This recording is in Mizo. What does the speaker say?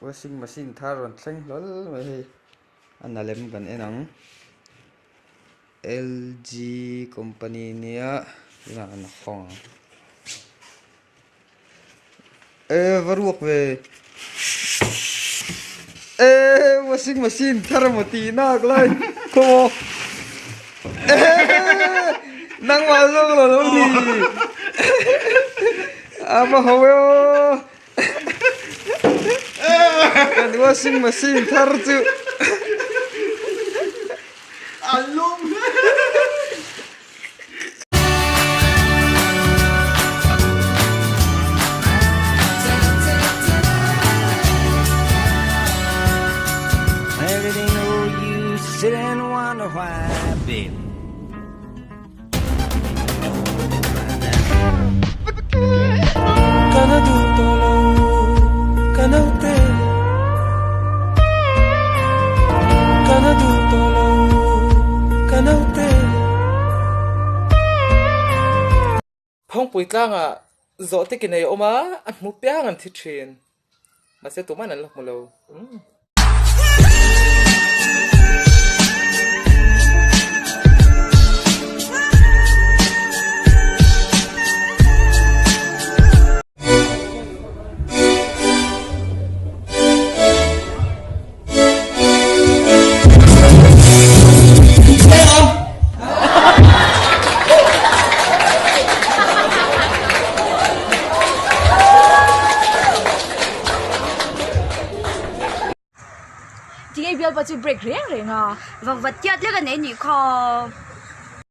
Washing machine thar rawn thleng hlawl mai hei a na lem kan en ang L G company nia tunah an hawng ang e va ruak ve e washing machine thar emaw tih nak lai khaw maw e nangmah zawk lo lo ni a va ho e aw kan washing machine thar chu a lum. Phawngpui tlangah zawh te ki nei a awm a, a hmu piang an thi thin. Mahse tuman an la hmu lo. Tinge bialpa chu break reng reng a. Vak vat tiat lek a nei nih kha.